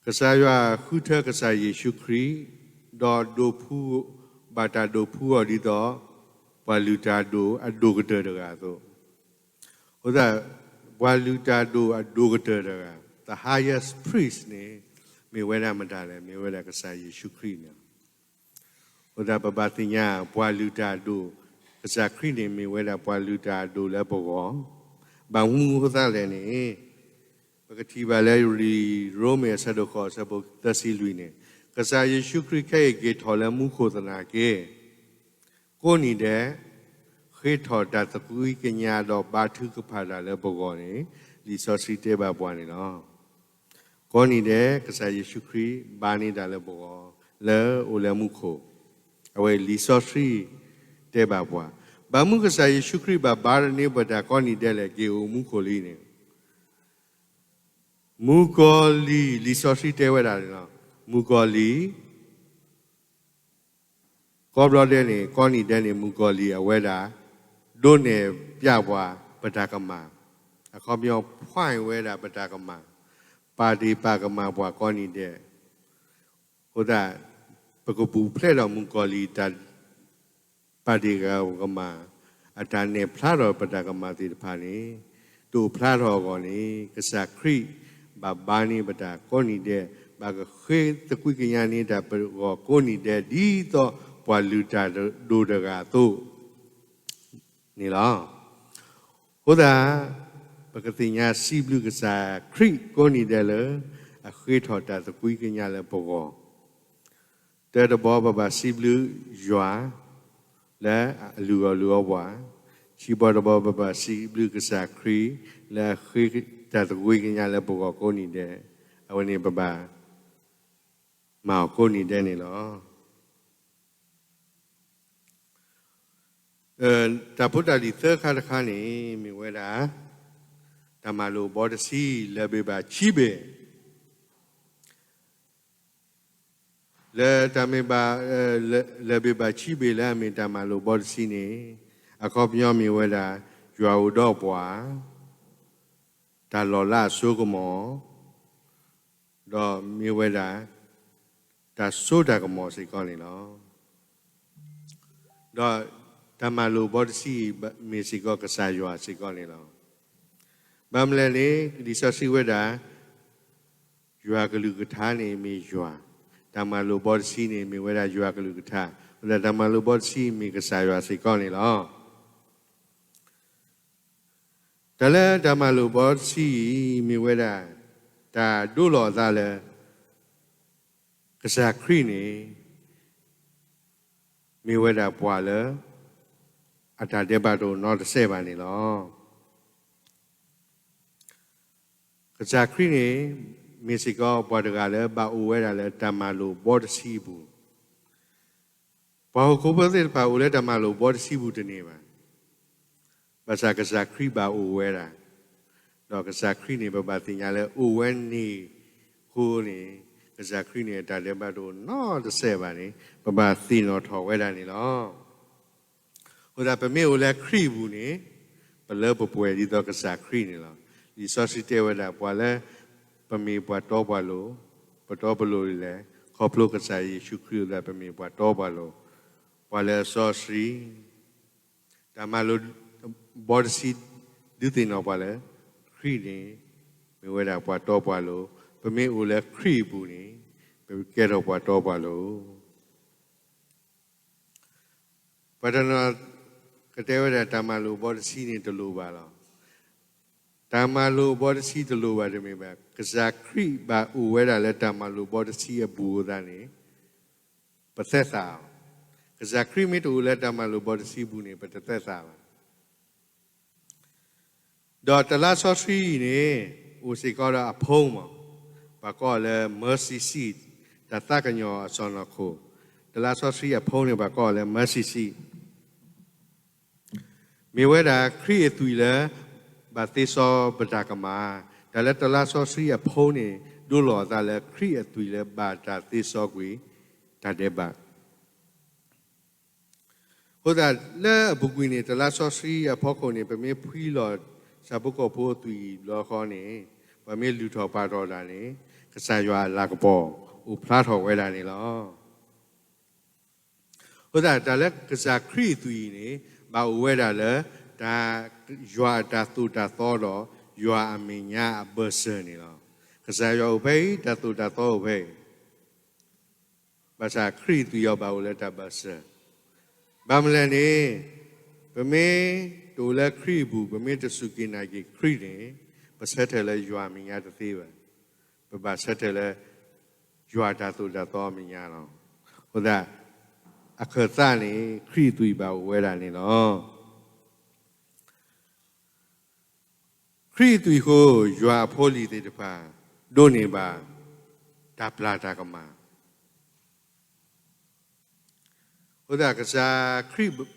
ကစၢ်ယွၤဃုထၢကစၢ်ယ့ၣ်ၡူးခရံာ်, ဒီးဒိးဖှူ, ဘၣ်တၢ်ဒိးဖှူအီၤဒ်သိး ပှၤလုၢ်တၢ်ဒိၣ်အဒိၣ်ကတၢၢ်တဂၤအသိး, အဃိသတး ပှၤလုၢ်တၢ်ဒိၣ်အဒိၣ်ကတၢၢ်တဂၤ, the highest priest န့ၣ် မ့ၢ်ဝဲဒၣ်မတၤလဲၣ်, မ့ၢ်ဝဲဒၣ်ကစၢ်ယ့ၣ်ၡူးခရံာ်န့ၣ်လီၤ. အဃိသတးပဘၣ်သ့ၣ်ညါ ပှၤလုၢ်တၢ်ဒိၣ်, ကစၢ်ခရံာ်န့ၣ်မ့ၢ်ဝဲဒၣ်ပှၤလုၢ်တၢ်ဒိၣ်လၢပဂီၢ်, ဘၣ်မနုၤအဃိသတးလဲၣ်န့ၣ် ပကထံၣ်ဘၣ်လၢလံာ်ရိမ့ၤအဆၢဒိၣ်ဃိးအဆၢဖိသၢဆံလွံၢ်န့ၣ်, ကစၢ်ယ့ၣ်ၡူးခရံာ်ခဲအံၤက့ၤထီၣ်လၢမူခိၣ်သနာ်က့ ကိးနံၤဒဲး ဃ့ထီၣ်တၢ်သကွံကညးဒီးဘါထုကဖၣ်တၢ်လၢပဂီၢ်န့ၣ် လံာ်စီဆှံတဲဘၣ်ပှၤန့ၣ်လီၤ. ကိးနံၤဒဲး ကစၢ်ယ့ၣ်ၡူးခရံာ်ဘါန့ၢ်တၢ်လၢပဂီၢ် လၢအိၣ်လၢမူခိၣ်, အဝဲလံာ်စီဆှံတဲဘၣ်ပှၤ, ဘၣ်မနုၤကစၢ်ယ့ၣ်ၡူးခရံာ်ဘၣ်ဘါန့ၢ်ပတၢ်ကိးနံၤဒဲးလဲၣ် က့ၤအိၣ်မူခိၣ်လံန့ၣ် မုၣ်ကီၤလံၢ် လံာ်စီဆှံတဲဝဲဒၣ်န့ၣ်လီၤ. မုၣ်ကီၤလံၢ် ကိးဘျီဒဲးန့ၣ် ကိးနံၤဒဲးန့ၣ် မုၣ်ကီၤလံၢ်အဝဲဒၣ် ဒိးန့ၢ်ပျၢ်ပှၤ ပတၢ်ကမၣ်, အခီပညီ point ဝဲဒၣ်ပတၢ်ကမၣ်, ပာ်ဒ့ၣ်ပာ်ကမၣ်ပှၤကိးနံၤဒဲး, အဃိသတး ပကပူၤဖျဲးဒီးမုၣ်ကီၤလံၢ်တၢ် ပာ်ဒ့ၣ်ပာ်ကမၣ်, အတၢ်နဲၣ်ဖျါထီၣ်ပတၢ်ကမၣ်သ့ၣ်တဖၣ်န့ၣ် တအိၣ်ဖျါထီၣ်အဂီၢ်န့ၣ် ကစၢ်ခရံာ်ဘၣ်ဘါန့ၢ်ပတၢ်ကိးနံၤဒဲး, ဘၣ်ဃ့သကွံကညးန့ၢ်တၢ်ပဂီၢ်ကိးနံၤဒဲး ဒ်သိးပှၤလုၢ်တၢ်ဒိၣ်တဂၤအသိး န့ၣ်လီၤ. အဃိသတး ပကသ့ၣ်ညါစံးဘျုးကစၢ်ခရံာ်ကိးနံၤဒဲးလၢ အဃ့ထီၣ်တၢ်သကွံကညးလၢပဂီၢ်, တၢတဘီ ပဘၣ်စံးဘျုးယွၤ လၢအလုၢ်အီၣ်လုၢ်အီပှၤ, ခံဘီတဘီ ပဘၣ်စံးဘျုးကစၢ်ခရံာ် လၢအဃ့တၢ်သကွံကညးလၢပဂီၢ်ကိးနံၤဒဲး, အဝဲန့ၣ်ပဘၣ်မၤအီၤကိးနံၤဒဲးန့ၣ်လီၤ. တၢ်ဖိတၢ်လံၤသၢခါတခါန့ၣ် မ့ၢ်ဝဲဒၣ် တၢ်မၤလိာ်ဘီတဆံ လၢၢ်ဘ့ၣ်ဘၣ်ခံဘ့ၣ်, လၢတၢ်မ့ၢ်ဘၣ် လၢၢ်ဘ့ၣ်ဘၣ်ခံဘ့ၣ်လၢအမ့ၢ်တၢ်မၤလိာ်ဘီတဆံန့ၣ် အခီပညီမ့ၢ်ဝဲဒၣ် ယွၤအိၣ်ဒီးပှၤ, တၢ်လီၤလးအစိကမီၤ ဒီးမ့ၢ်ဝဲဒၣ် တၢ်စိတၢ်ကမီၤစ့ၢ်ကီးန့ၣ်လီၤ. ဒီးတၢ်မၤလိာ်ဘီတဆံအံၤ မ့ၢ်စ့ၢ်ကီးကစၢ်ယွၤစ့ၢ်ကီးန့ၣ်လီၤ. ဘၣ်မနုၤလဲၣ်န့ၣ် လံာ်စီဆှံဝဲဒၣ် ယွၤကလုၢ်ကထါန့ၣ်မ့ၢ်ယွၤ, တၢ်မၤလိာ်ဘီတဆံန့ၣ် မ့ၢ်ဝဲဒၣ်ယွၤကလုၢ်ကထါ, အဃိသတးတၢ်မၤလိာ်ဘီတဆံမ့ၢ်ကစၢ်ယွၤစ့ၢ်ကီးန့ၣ်လီၤ. တၢ်လၢတၢ်မၤလိာ်ဘီတဆံအံၤ မ့ၢ်ဝဲဒၣ် တၢ်ဒိလီၤအသးလၢ ကစၢ်ခရံာ်န့ၣ် မ့ၢ်ဝဲဒၣ်ပှၤလၢ အတၢ်ဒဲးဘးတအိၣ်နီတစဲးဘၣ်န့ၣ်လီၤ. ကစၢ်ခရံာ်န့ၣ် မ့ၢ်စ့ၢ်ကီးပှၤတဂၤလၢဘၣ်အိၣ်ဝဲဒၣ်လၢတၢ်မၤလိာ်ဘီတဆံအပူၤ, ပှၤဟီၣ်ခိၣ်ဖိသ့ၣ်တဖၣ်အိၣ်လၢတၢ်မၤလိာ်ဘီတဆံပူၤတန့ၢ်ဘၣ်. ဘၣ်ဆၣ်ကစၢ်ခရံာ်ဘၣ်အိၣ်ဝဲဒၣ်, ဒီးကစၢ်ခရံာ်န့ၣ် ပဘၣ်သ့ၣ်ညါလၢအိၣ်ဝဲန့ၣ်အဃိန့ၣ် ကစၢ်ခရံာ်န့ၣ် အတၢ်ဒဲးဘးတအိၣ်နီတစဲးဘၣ်န့ၣ် ပဘၣ်သ့ၣ်နီၣ်ထီၣ်ဝဲဒၣ်န့ၣ်လီၤ. အဃိသတးပမ့ၢ်အိၣ်လၢခရံာ်အပူၤန့ၣ် ပလၢပပှဲၤဒ်သိးကစၢ်ခရံာ်န့ၣ်လီၤ. လံာ်စီဆှံတဲဝဲဒၣ် ပှၤလၢ ပမ့ၢ်ပှၤတီပှၤလိၤ, ပတီပလိၤဒ်လဲၣ်, ခီဖျိကစၢ်ယ့ၣ်ၡူးခရံာ်အဃိသတး ပမ့ၢ်ပှၤတီပှၤလိၤ, ပှၤလၢအစီဆှံ တၢ်မၤလိာ်ဘီတဆံ ဒုးသ့ၣ်နီၣ်ပှၤလၢ ခရံာ်န့ၣ် မ့ၢ်ဝဲဒၣ်ပှၤတီပှၤလိၤ, ပမ့ၢ်အိၣ်လၢခရံာ်အပူၤန့ၣ် ပကဲထီၣ်ပှၤတီပှၤလိၤ. ပှၤတနီၤကတဲဝဲဒၣ်တၢ်မၤလိာ်ဘီတဆံန့ၣ်တလိၣ်ဘၣ်လီၤ. တၢ်မၤလိာ်ဘီတဆံတလိၣ်ဘၣ်တမ့ၢ်ဘၣ်, ကစၢ်ခရံာ်ဘၣ်အိၣ်ဝဲဒၣ်လၢတၢ်မၤလိာ်ဘီတဆံအပူၤအဃိသတးန့ၣ် ပသဲသးအီၤ, ကစၢ်ခရံာ်မ့ၢ်တအိၣ်လၢတၢ်မၤလိာ်ဘီတဆံအပူၤန့ၣ် ပတသဲသးဘၣ်. ဒီးတလါစီဆှံအံၤန့ၣ် အိၣ်စ့ၢ်ကီးဒီးအဖိမး, ပှၤကိးအီၤလၢ mercy seat, တၢ်သးကညီၤအစီၢ်နီၤခိၣ်, တလါစီဆှံအဖိန့ၣ် ပှၤကိးအီၤလၢ mercy seat မ့ၢ်ဝဲဒၣ်ခရံာ်အသွံၣ်လၢ ဘၣ်သ့စီပတၢ်ကမၣ်, တၢ်လၢတလါစီဆှံအဖီန့ၣ် ဒိလီၤအသးလၢခရံာ်အသွံၣ်လၢဘၣ်တၢ်သ့စီကွံာ်တၢ်ဒဲးဘး. အဃိသတးလၢအပူၤကွံာ်န့ၣ် တလါစီဆှံအဖီခိၣ်န့ၣ် ပမ့ၢ်ဖှံလီၤဆၣ်ဖိကီၢ်ဖိအသွံၣ်ဘျီဃီန့ၣ်, ပမ့ၢ်လုၢ်ထီၣ်ပာ်ထီၣ်တၢ်န့ၣ် ကစၢ်ယွၤအလၤကပီၤအိၣ်ဖျါထီၣ်ဝဲဒၣ်န့ၣ်လီၤ. အဃိသတး တၢ်လၢကစၢ်ခရံာ်အသွံၣ်အံၤန့ၣ် ဘၣ်အိၣ်ဝဲဒၣ်လၢ တၢ်, ယွၤအတၢ်သိၣ်တၢ်သီဒီး ယွၤအမဲာ်ညါအဘၢၣ်စၢၤန့ၣ်လီၤ. ကစၢ်ယွၤအိၣ်ဖဲအံၤ, တၢ်သိၣ်တၢ်သီအိၣ်ဖဲအံၤ, ဘၣ်ဆၣ်ခရံာ်အသွံၣ်အံၤဘၣ်အိၣ်လၢတၢ်ဘၢၣ်စၢၤ. ဘၣ်မနုၤလဲၣ်န့ၣ်, ပမ့ၢ်တအိၣ်လၢခရံာ်အပူၤ, ပမ့ၢ်တစူၢ်က့ၤနာ်က့ၤခရံာ်န့ၣ်, ပဆၢထၢၣ်လၢယွၤအမဲာ်ညါတသ့ဘၣ်. ပဘၣ်ဆၢထၢၣ်လၢ ယွၤအတၢ်သိၣ်တၢ်သီအမဲာ်ညါလီၤ. အဃိသတး အခၢၣ်သးန့ၣ် ခရံာ်အသွံၣ်ဘၣ်အိၣ်ဝဲဒၣ်န့ၣ်လီၤ. ခရံာ်အသွံၣ်အဃိ ယွၤအဖိအလံၤသ့ၣ်တဖၣ် ဒိးန့ၢ်ဘၣ် တၢ်ပျၢ်တၢ်ကမၣ်. အဃိသတး ကစၢ်ခရံာ်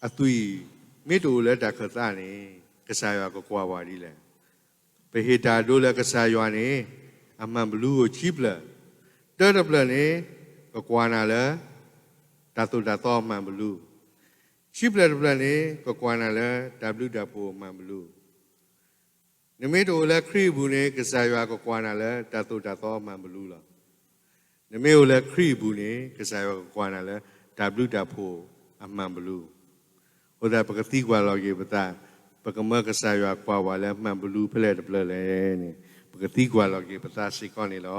အသွံၣ် မ့ၢ်တအိၣ်လၢတၢ်ခၢၣ်သးန့ၣ် ကစၢ်ယွၤကကွၢ်ပှၤဒ်လဲၣ်. ပဟ့ၣ်တၢ်ဒိလၢကစၢ်ယွၤန့ၣ် အမှန်ဘီလူးဧိၤခံဖျၢၣ်, တၢတဖျၢၣ်န့ၣ် ကကွၢ်နၤလၢ တၢ်သိၣ်တၢ်သီအမှန်ဘီလူး, ခံဖျၢၣ်တဖျၢၣ်န့ၣ် ကကွၢ်နၤလၢ တၢ်ဘျုးတၢ်ဖှိၣ်အမှန်ဘီလူး. နမ့ၢ်တအိၣ်လၢခရံာ်အပူၤန့ၣ် ကစၢ်ယွၤကကွၢ်နၤလၢ တၢ်သိၣ်တၢ်သီအမှန်ဘီလူးလီၤ. နမ့ၢ်အိၣ်လၢခရံာ်အပူၤန့ၣ် ကစၢ်ယွၤကကွၢ်နၤလၢ တၢ်ဘျုးတၢ်ဖှိၣ်အမှန်ဘီလူး. အဃိသတး ပကသံကွၢ်လီၤက့ၤပသး, ပကမၢကစၢ်ယွၤကွၢ်ပှၤလၢမှန်ဘီလူးဖဲလဲၣ်တဖျၢၣ်လဲၣ်န့ၣ် ပကသံကွၢ်လီၤက့ၤပသးစ့ၢ်ကီးန့ၣ်လီၤ.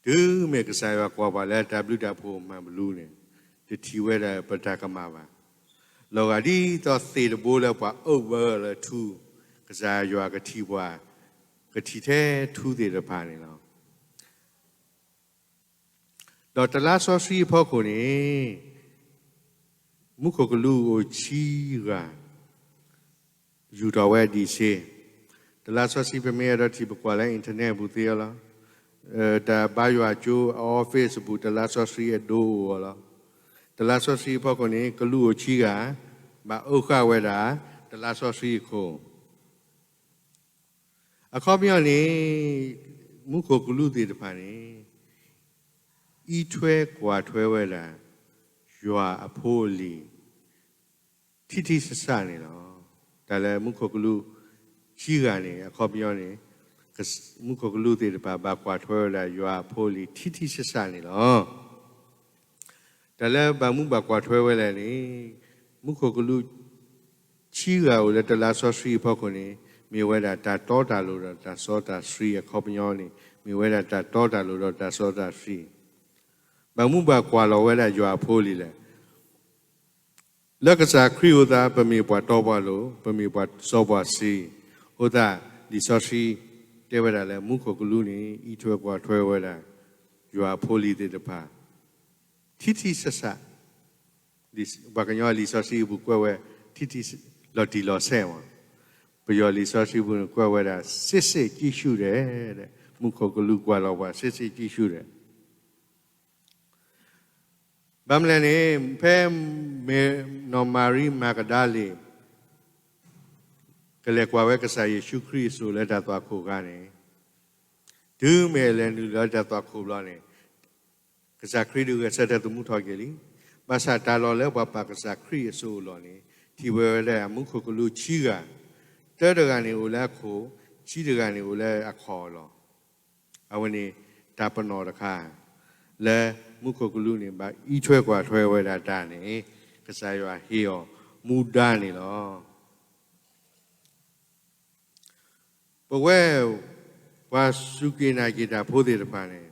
တုၤမ့ၢ်ကစၢ်ယွၤကွၢ်ပှၤလၢတၢ်ဘျုးတၢ်ဖှိၣ်အမှန်ဘီလူးန့ၣ် တထံၣ်ဝဲဒၣ်ပတၢ်ကမၣ်ဘၣ်. လီၤဂာ်ဒ်သိးသ့ၣ်တဘိလၢပှၤအၢၣ်ဘၢလၢထူ, ကစၢ်ယွၤကထံၣ်ပှၤ, ကထံၣ်ထဲထူသ့ၣ်တဖၣ်န့ၣ်လီၤ. ဒီးတလါစီဆှံအဖီခိၣ်န့ၣ် မူခိၣ်ကလူးအိၣ်ဆံဂၤ ယူာ်ထီၣ်ဝဲအဒံးဆ့. တလါစီဆှံ ပမ့ၢ်အဲၣ်ဒိးထံၣ် ပကွၢ်လၢ internet အပူၤသ့အီၤလီၤ. တၢ်ဘါယွၤကၠိအ office အပူၤ တလါစီဆှံအဒိအိၣ်အီၤလီၤ. တလါစီဆှံအဖီခိၣ်န့ၣ် ကလူးအိၣ်ဆံဂၤ ဘၣ်အၢဃာ်ဝဲဒၣ် တလါစီဆှံအခိၣ် အခီပညီန့ၣ် မူခိၣ်ကလူးသ့ၣ်တဖၣ်န့ၣ် အံးထွဲကွၢ်ထွဲဝဲဒၣ် ယွၤအဖိအလံၤ ထံထံဆးဆးန့ၣ်လီၤ. တၢ်လၢမူခိၣ်ကလူးဆံဂၤန့ၣ် အခီပညီန့ၣ် မူခိၣ်ကလူးသ့ၣ်တဖၣ် ဘၣ်ကွၢ်ထွဲဝဲဒၣ်ယွၤအဖိအလံၤ ထံထံဆးဆးန့ၣ်လီၤ. တၢ်လၢဘၣ်မူဘၣ်ကွၢ်ထွဲဝဲလဲၣ်န့ၣ် မူခိၣ်ကလူးဆံဂၤအိၣ်လၢတလါစီဆှံအဖီခိၣ်န့ၣ် မ့ၢ်ဝဲဒၣ်တၢ်တီတၢ်လိၤဒီးတၢ်စီတၢ်ဆှံ အခီပညီန့ၣ် မ့ၢ်ဝဲဒၣ်တၢ်တီတၢ်လိၤဒီးတၢ်စီတၢ်ဆှံ. ဘၣ်မူဘၣ်ကွၢ်လီၤဝဲဒၣ်ယွၤအဖိအလံၤလဲၣ်. လၢကစၢ်ခရံာ်အဃိသတး ပမ့ၢ်ပှၤတီပှၤလိၤ, ပမ့ၢ်ပှၤစီပှၤဆှံအဃိသတး လံာ်စီဆှံတဲဝဲဒၣ်လၢ မူခိၣ်ကလူးန့ၣ် အံးထွဲကွၢ်ထွဲဝဲဒၣ် ယွၤအဖိအလံၤသ့ၣ်တဖၣ် ထံထံဆးဆး, ပှၤကညီလံာ်စီဆှံအပူၤကွဲးဝဲ ထံထံ, လီၤတံၢ်လီၤဆဲးမး, ပယီၤလံာ်စီဆှံပူၤန့ၣ်ကွဲးဝဲဒၣ် စစ်စစ်ကြည့်ရှုတယ်, မူခိၣ်ကလူးကွၢ်လီၤပှၤ စစ်စစ်ကြည့်ရှုတယ်. ဘၣ်မနုၤလဲၣ်န့ၣ် ဖဲမ့ၢ်နီၢ်မၤရံမၤကဒၤလ့ၤ ကလဲၤကွၢ်ဝဲကစၢ်ယ့ၣ်ၡူးခရံာ်အစိၤလၢတၢ်သွၣ်ခိၣ်အခါန့ၣ်, တုၤမ့ၢ်အလဲၤနုာ်လၢတၢ်သွၣ်ခိၣ်ဘျီန့ၣ် ကစၢ်ခရံာ်ဒုးဂဲၤဆၢထၢၣ်သမူထီၣ်က့ၤလံ. ဘၣ်ဆၣ်တၢ်လီၢ်လၢပှၤပာ်ကစၢ်ခရံာ်အစိၤအလီၢ်န့ၣ် ထံၣ်ဝဲဒၣ်မူခိၣ်ကလူးဆံဂၤ, တၢတဂၤန့ၣ်အိၣ်လၢအခိၣ်, ဆံတဂၤန့ၣ်အိၣ်လၢအခီၣ်အလီၢ်. အဝဲန့ၣ်တၢ်ပနီၣ်တခါ လၢမူခိၣ်ကလူးန့ၣ် ဘၣ်အံးထွဲကွၢ်ထွဲဝဲဒၣ်တၢ်န့ၣ် ကစၢ်ယွၤဟ့ၣ်အီၤမူဒါန့ၣ်လီၤ. ပဝဲ ပှၤစူၢ်က့ၤနာ်က့ၤတၢ်ဖိသ့ၣ်တဖၣ်န့ၣ်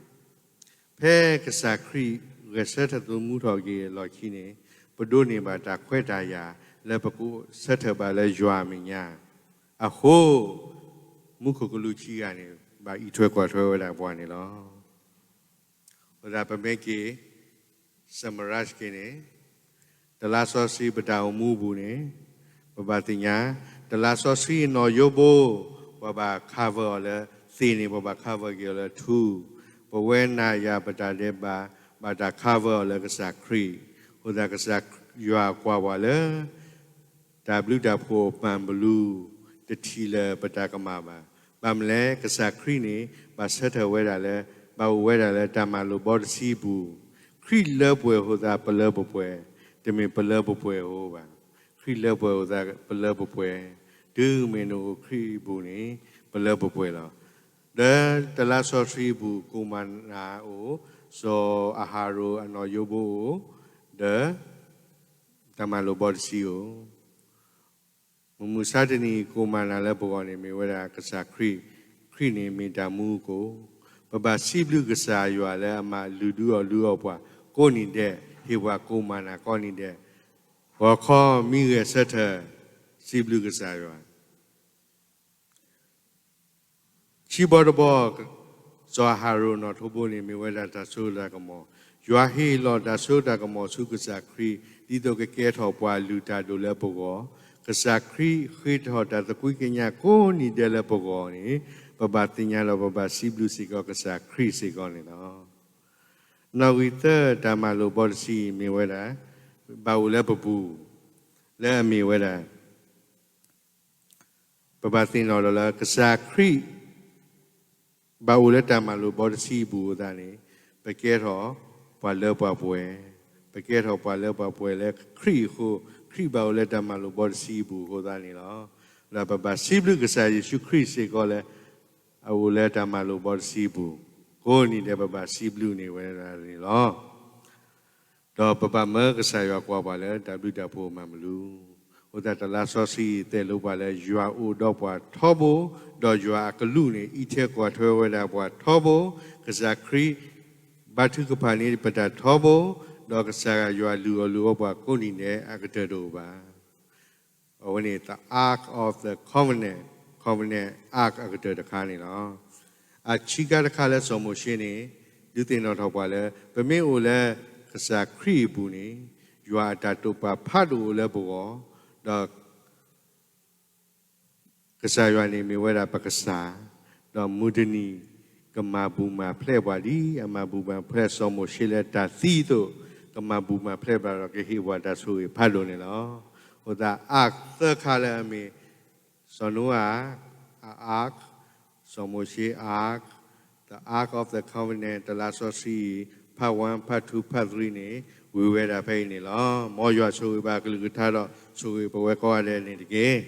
ဖဲကစၢ်ခရံာ်ဂဲၤဆၢထၢၣ်သမူထီၣ်က့ၤအလီၢ်ခံန့ၣ် ပဒိးန့ၢ်ဘၣ်တၢ်ခွဲးတၢ်ယာ်လၢပကဆၢထၢၣ်ဘၣ်လၢယွၤအမဲာ်ညါအဃိ မူခိၣ်ကလူးဆံဂၤန့ၣ် ဘၣ်အံးထွဲကွၢ်ထွဲဝဲဒၣ်ပှၤန့ၣ်လီၤ. အဃိသတးပမ့ၢ်က့ၤ summarize က့ၤန့ၣ် တလါစီဆှံပတၢ်အိၣ်မူအပူၤန့ၣ် ပဘၣ်သ့ၣ်ညါ တလါစီဆှံအနီၣ်ယိဘိ ပှၤဘၣ် cover အီၤလၢသ့ၣ်န့ၣ် ပဘၣ် cover က့ၤအီၤလၢထူ, ပဝဲနၤယၤပတၢ်ဒဲးဘး ဘၣ်တၢ် cover အီၤလၢကစၢ်ခရံာ်, အဃိသတးကစၢ်ယွၤကွၢ်ပှၤလၢ တၢ်ဘျုးတၢ်ဖှိၣ်မၤဘလူ, တထံၣ်လၢၤပတၢ်ကမၣ်ဘၣ်. ဘၣ်မနုၤလဲၣ်, ကစၢ်ခရံာ်န့ၣ် ဘၣ်ဆၢထၢၣ်ဝဲဒၣ်လၢ ဘၣ်အိၣ်ဝဲဒၣ်လၢတၢ်မၤလိာ်ဘီတဆံအပူၤ, ခရံာ်လၢပှဲၤအဃိသတး ပလၢပပှဲၤ, တမ့ၢ်ပလၢပပှဲၤအဃိဘၣ်. ခရံာ်လၢပှဲၤအဃိသတး ပလၢပပှဲၤ, တုၤမ့ၢ်နအိၣ်ခရံာ်အပူၤန့ၣ် ပလၢပပှဲၤလီၤ. ဒီးတလါစီဆှံအပူၤ ကိၣ်မၤနၤအိၣ်, စီၤအၤဟရိၣ်အနီၣ်ယိဘိအိၣ်, ဒီး တၢ်မၤလိာ်ဘီတဆံအိၣ်. မုၢ်မဆါတနံၤ ကိၣ်မၤနၤလၢပဂီၢ်န့ၣ် မ့ၢ်ဝဲဒၣ်ကစၢ်ခရံာ်, ခရံာ်န့ၣ်မ့ၢ်တၢ်မူအကိၣ်. ပဘၣ်စံးဘျုးကစၢ်ယွၤလၢအမၤလုၢ်ဒုးအီၣ်လုၢ်အီပှၤကိးနံၤဒဲး, ဟ့ၣ်ပှၤကိၣ်မၤနၤကိးနံၤဒဲး, ဂီၤခီမံဂဲၤဆၢထၢၣ် စံးဘျုးကစၢ်ယွၤ ခံဘီတဘီ, စီၤအၤဟရိၣ်နီၣ်ထိးဘိန့ၣ် မ့ၢ်ဝဲဒၣ်တၢ်စိတၢ်ကမီၤ, ယွၤဟ့ၣ်လီၤတၢ်စိတၢ်ကမီၤဆူကစၢ်ခရံာ် ဒ်သိးကကဲထီၣ်ပှၤလုၢ်တၢ်ဒိၣ်လၢပဂီၢ်, ကစၢ်ခရံာ်ဃ့ထီၣ်တၢ်သကွံကညးကိးနံၤဒဲးလၢပဂီၢ်န့ၣ် ပဘၣ်သ့ၣ်ညါဒီးပဘၣ်စံးဘျုးစ့ၢ်ကီးကစၢ်ခရံာ်စ့ၢ်ကီးန့ၣ်လီၤ. နီၣ်ဂံၢ်သၢ တၢ်မၤလိာ်ဘီတဆံအံၤမ့ၢ်ဝဲဒၣ် ဘၣ်အိၣ်လၢပပူၤ, လၢအမ့ၢ်ဝဲဒၣ် ပဘၣ်သ့ၣ်နီၣ်ဒီးလၢကစၢ်ခရံာ် ဘၣ်အိၣ်လၢတၢ်မၤလိာ်ဘီတဆံအပူၤအဃိသတးန့ၣ် ပကဲထီၣ်ပှၤလၢပှၤပှဲၤ, ပကဲထီၣ်ပှၤလၢပှၤပှဲၤလၢခရံာ်အဃိ, ခရံာ်ဘၣ်အိၣ်လၢတၢ်မၤလိာ်ဘီတဆံအပူၤအဃိသတးန့ၣ်လီၤ. ဒီးပဘၣ်စံးဘျုးကစၢ်ယ့ၣ်ၡူးခရံာ်စ့ၢ်ကီးလၢ အအိၣ်လၢတၢ်မၤလိာ်ဘီတဆံအပူၤ, ကိးနံၤဒဲးပဘၣ်စံးဘျုးန့ၢ်ဝဲဒၣ်န့ၣ်လီၤ. ဒီးပဘၣ်မၢကစၢ်ယွၤကွၢ်ပှၤလၢတၢ်ဘျုးတၢ်ဖှိၣ်မၤမလူၤ, အဃိသတးတလါစီဆှံအံၤ တဲလိာ်ပှၤလၢယွၤအိၣ်ဒီးပှၤထီဘိ, ဒီးယွၤအကလူးန့ၣ် အံးထွဲကွၢ်ထွဲဝဲဒၣ်ပှၤထီဘိ, ကစၢ်ခရံာ် ဘါထုကဖၣ်န့ၢ်ပတၢ်ထီဘိ, ဒီးကစၢ်ယွၤလုၢ်အီၣ်လုၢ်အီပှၤကိးနံၤဒဲးအကတၢၢ်တအိၣ်ဘၣ်. အဝဲန့ၣ် the Ark of the Covenant, Covenant Ark အကတၢၢ်တခါန့ၣ်လီၤ. အဆံးခါတခါလၢစီၤမိၤၡ့န့ၣ် ဒုးသ့ၣ်နီၣ်ထီၣ်ပှၤလၢ ပမ့ၢ်အိၣ်လၢကစၢ်ခရံာ်အပူၤန့ၣ် ယွၤအတၢ်တိာ်ပာ်ဖးဒိၣ်အိၣ်လၢပဂီၢ်, ဒီး ကစၢ်ယွၤန့ၣ်မ့ၢ်ဝဲဒၣ်ပကစၢ်, ဒီးမုၢ်တနံၤ ကမၤဘူၣ်မၤဖျဲးပှၤဒ်အမၤဘူၣ်မၤဖျဲးစီၤမိၤၡ့လၢတၢ်သံအသိး, ကမၤဘူၣ်မၤဖျဲးပှၤဒီးကဟ့ၣ်ပှၤတၢ်ဆိၣ်ဂ့ၤဖးဒိၣ်န့ၣ်လီၤ. အဃိသတး ark သၢခါလၢအမ့ၢ် စီၤနိအၤ ark, စီၤမိၤၡ့ ark, the Ark of the Covenant တလါစီဆှံအံၤ part one, part two, part three န့ၣ် ဝံၤဝဲဒၣ်ဖဲအံၤန့ၣ်လီၤ. မ်ယွၤဆိၣ်ဂ့ၤဘၣ်ကလုၢ်ကထါဒီး ဆိၣ်ဂ့ၤပဝဲကိးဂၤဒဲးန့ၣ်တက့ၢ်.